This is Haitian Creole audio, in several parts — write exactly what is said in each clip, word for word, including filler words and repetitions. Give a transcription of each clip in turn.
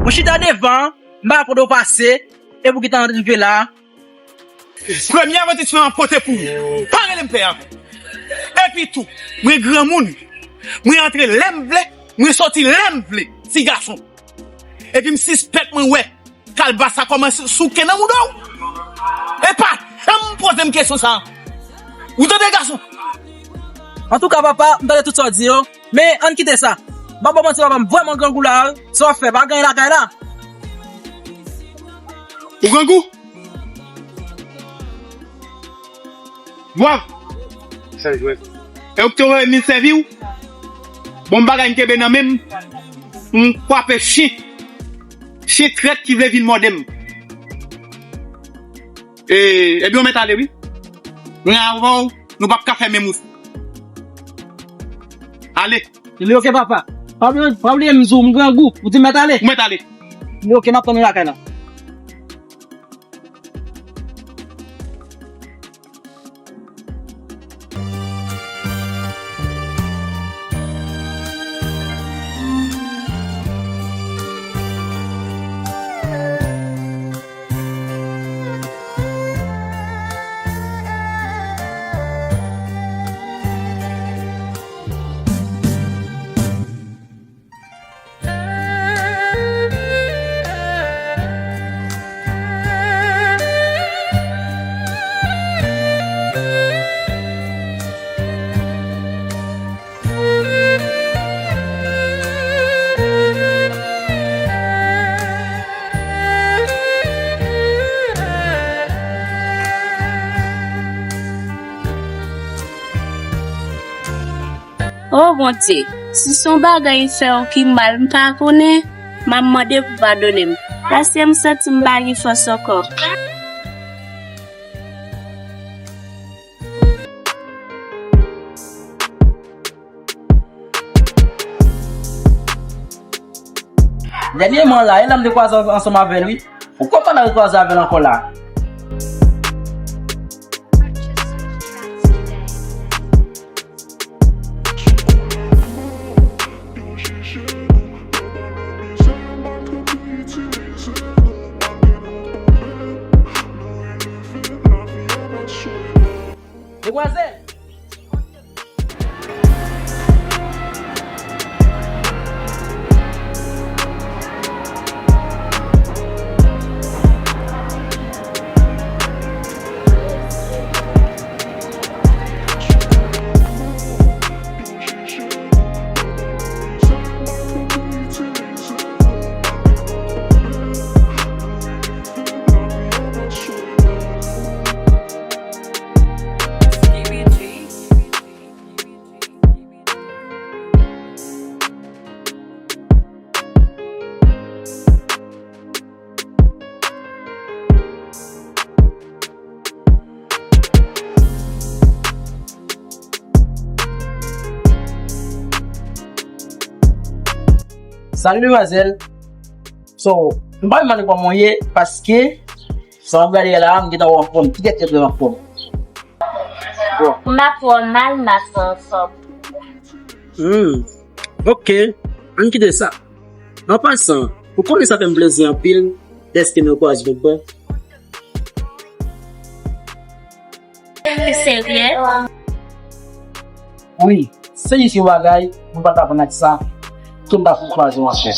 Ou chita devan, m pa konn ou pase, epi w gentan rive la. Premye avètisman m ap pote pou ou. Pa rele m pè ankò. Epi tou, mwen granmoun. Mwen antre lè m vle, mwen soti lè m vle, ti gason. Epi m sispèk mwen wè kalbas la kòmanse souke nan mouda w. E pa janm poze m kesyon sa a. Ou tande, gason? Antouka, papa, m tande tout sa w di yo. Men, ann kite sa. M pa ba w manti, papa, m vrèman grangou la, wi. Sa w ap fè, pa gen anyen lakay la. Ou grangou? Bwav! Sa l jwe. E ou ki te voye m vin sèvi w? Bon, m bagay m kenbe nan men m. M kwape chen. Chen trèt ki vle vin mòde m. E, ebyen, ou mèt ale, wi. Mwen avè w, nou p ap ka fè menm wout. Ale. Li oke, papa. Pa bliye, pa bliye m di w, m grangou. Ou di m mèt ale? Ou mèt ale. Li oke, m ap tann ou lakay la. O Bondye, si se yon bagay m fè w ki mal m pa konnen, m ap mande pou w padone m. Paske m santi m pa gen fòs ankò. Dènyèman la, e la m te kwaze ansanm avè l, wi. Ou konprann nan rekwaze avè l ankò la. Rekwaze! Salut, demwazèl. So, m pa vin mande kòman w ye, paske sa m ap gade la, m gentan wè w anfòm. Kiyès ki te anfòm? Bon. M ap wè w mal, m ap wè w anfòm. Hmm. Ok. Ann kite sa. An pasan, ou konnen sa fè m plezi anpil dèske nou kwaze yon pwen. Ou serye? Wi, se jis yon bagay, mwen pa t atann ak sa, ke m ta fè kwaze w ankò.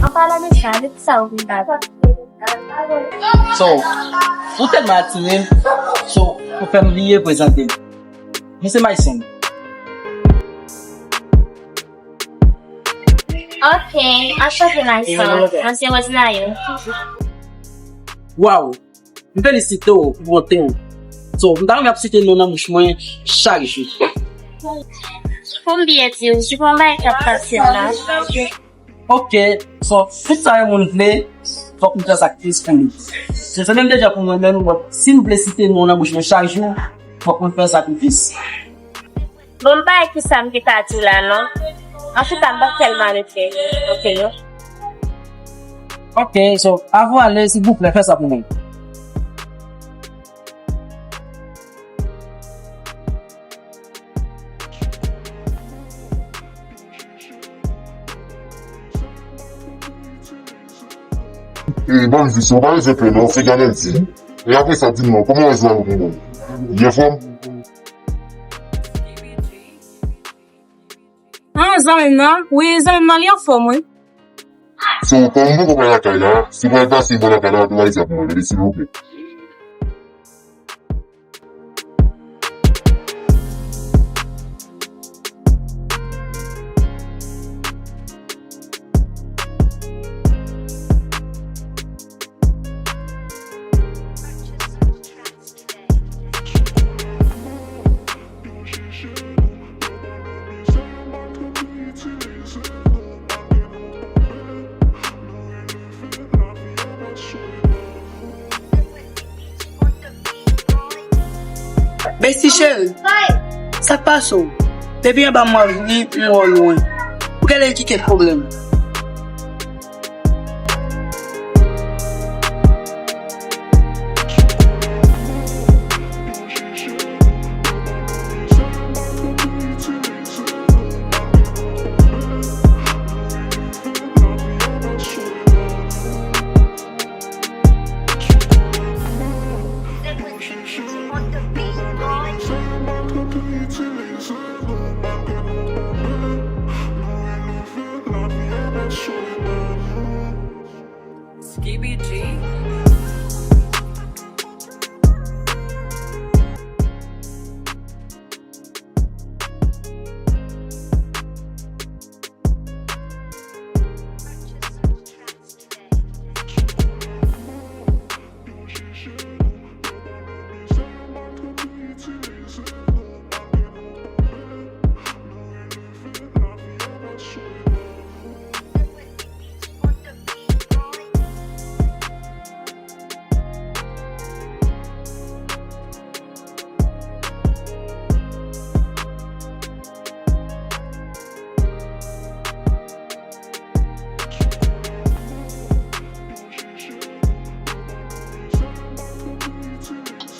An palan de sa, de ki sa ou vin pale? So, ou tèlman atire m, So, ou fè m bliye prezante. Mwen se Myson. Ok, anchante Myson. Mwen se Rosenayo. Waw, m felisite w pou bonte w. So, m ta renmen ap site non nan bouch mwen chak jou. Pou m byen di w, se pa yon bagay k ap fasil non. Ok, so, tout sa yon moun vle, fòk nou fè sakrifis pou li. Se sa menm deja pou mwen menm, bon, si nou vle site non nan bouch mwen chak jou, fòk nou fè sakrifis. Bon, m pa wè kisa m te ka di w la non. Antouka, m p ap fè l malonè. Ok, non. Ok, so, avan w ale, silvouplè, fè sa pou mwen. E, bann vi, si w pa bezwen pè non, se gade l di. E apre sa, di m non, kòman w wè zanmi w pou mwen? Li anfòm? Ah, zanmi m nan? Wi, zanmi m nan, li anfòm, wi. So, kòm m poko pral lakay la, si w pral pase bò lakay la, w ap di ap mwen, silvouplè. Besti cheri, sa k pase w? Depi anba mwen w ap vini, m wè w lwen. Ou genlè gen kèk pwoblèm. Skibi G.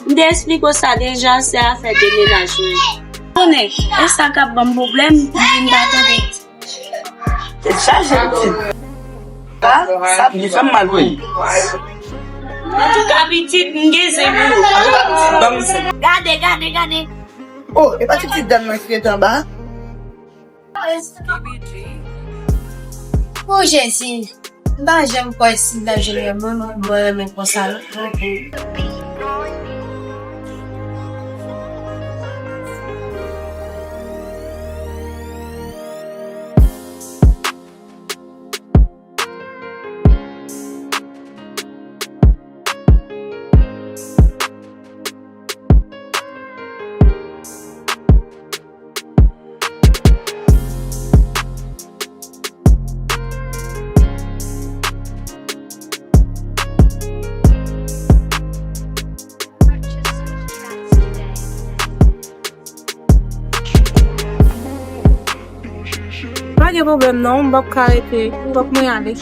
M te eksplike w sa deja, se afè demenajman. Konnen, e sa k ap ban m pwoblèm, m vin pa tande. Tèt chaje pitit. Sa, sa ap fè m mal wi. Antouka pitit, m gen zen pou ou. Antouka pitit, ban m zen. Gade, gade, gade. Oh, e pa ti pitit dam nan ki rete anba? Oh Jezi, m pa janm kwè si m t ap jwenn yon moun mwen renmen konsa non. Pa gen pwoblèm non, m p ap ka rete, fòk mwen ale.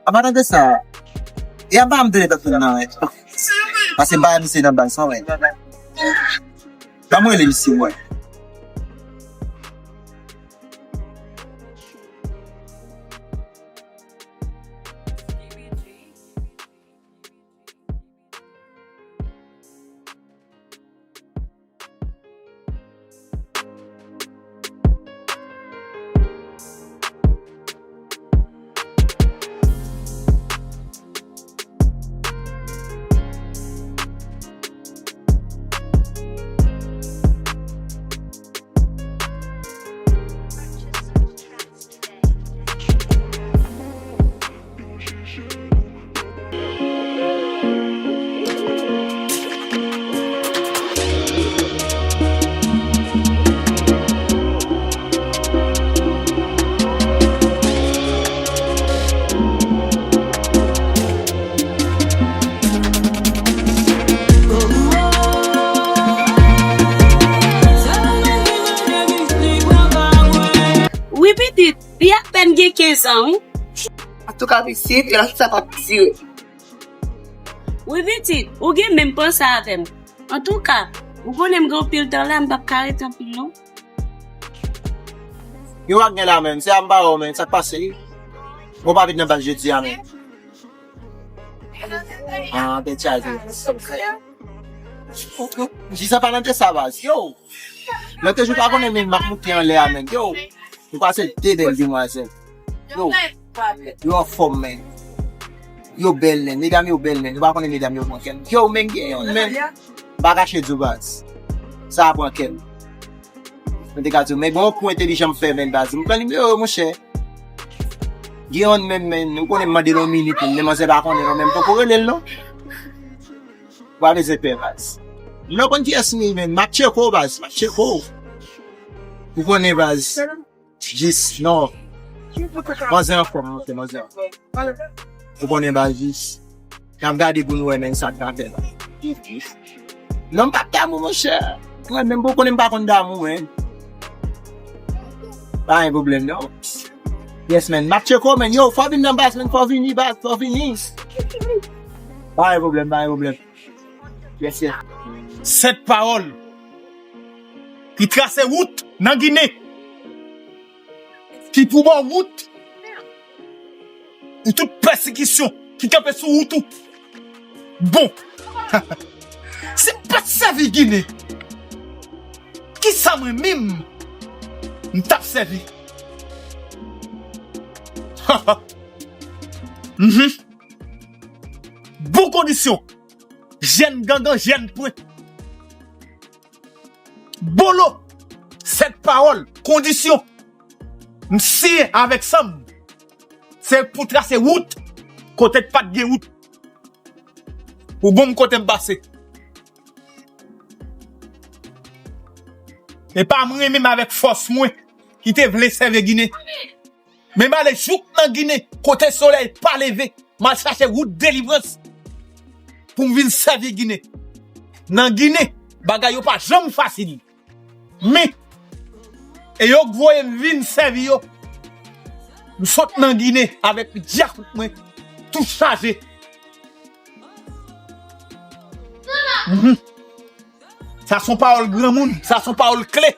Apa nan de sa, e apa m te nan nan, paske m pa misye nan baz, sa wè. Ban mwen rele misye, wè. kenz an, wi. Antouka, pitit, relasyon sa p ap dire. Wi, pitit, ou gen menm panse avè m. Antouka, ou konnen m gen anpil tan la, m p ap ka rete anpil, non. Yo, w ap gen la menm, se a m pa wè w, men, sa k pase? Bon, pa vin nan bal jodi a, men. Ah, tèt chaje. Jis an palan de sa, baz. Yo! Lòt jou pa konnen, men, m ap moute anlè a, men. Yo! Nou pase de bèl demwazèl. Yo! Yo anfòm, men. Yo bèl, men. Medam yo bèl, men. Nou pa konnen medam yo pran kè m. Yo, men, gen yonn, men. M pa kache di w, baz. Sa a pran kè m. Mwen te ka di w, men gen yon kou entèlijan m fè, men, baz. M pran nimewo yo, monchè. Gen yonn menm, men, ou konnen m mande l yon minit, men manzè pa konnen non, men m poko rele l non. Ou pa bezwen pè, baz. M nan konn kiyès m ye, men, m ap tcheke w, baz, m ap tcheke w. Ou konnen, baz. Jis, non. Manzè anfòm, monchè, manzè anfòm. Ou konnen, baz, jis. N ap gade pou nou wè, men, sa k ka fè la. Non, m p ap damou, monchè. Mwen menm, ou konnen m pa konn damou, men. Pa gen pwoblèm, non. Yes, man. M ap tcheke w, man. Yo, fò w vin nan baz, man. Fò w vini, baz. Fò w vini. Pa gen pwoblèm, pa gen pwoblèm. Yes, yes. Sèt pawòl ki trase wout nan Ginen, ki pou ba w wout pou tout pèsekisyon ki kanpe sou wout ou. Bon, si m pa t sèvi Ginen, kisa mwen menm m t ap sèvi? Mhm. Bon kondisyon. Jèn gangan, jèn pwen. Bolo, sèt pawòl, kondisyon. M siyen avèk san m. Se pou trase wout kote k pa t gen wout. Ou gonm kote m pase. E pa mwen menm avèk fòs mwen ki te vle sèvi Ginen. Men m ale jouk nan Ginen, kote solèy pa leve. M al chache wout delivrans pou m vin sèvi Ginen. Nan Ginen, bagay yo pa janm fasil. Men, e yo k voye m vin sèvi yo. M sot nan Ginen avèk dyakout mwen, tou chaje. Mhm. Sa se yon pawòl granmoun, sa se yon pawòl kle.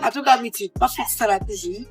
Antouka, pitit, pa fè sa la toujou.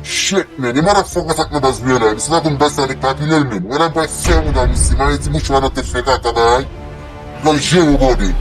Shit, man. E motherfucker sa k nan baz mwen la. Misye pa konn baz sa nèg pa pile l, man. Wè la m pral fè moun a misye. M ale ti mouchwa nan tèt fè kaka bay. Lòl je yo bòde.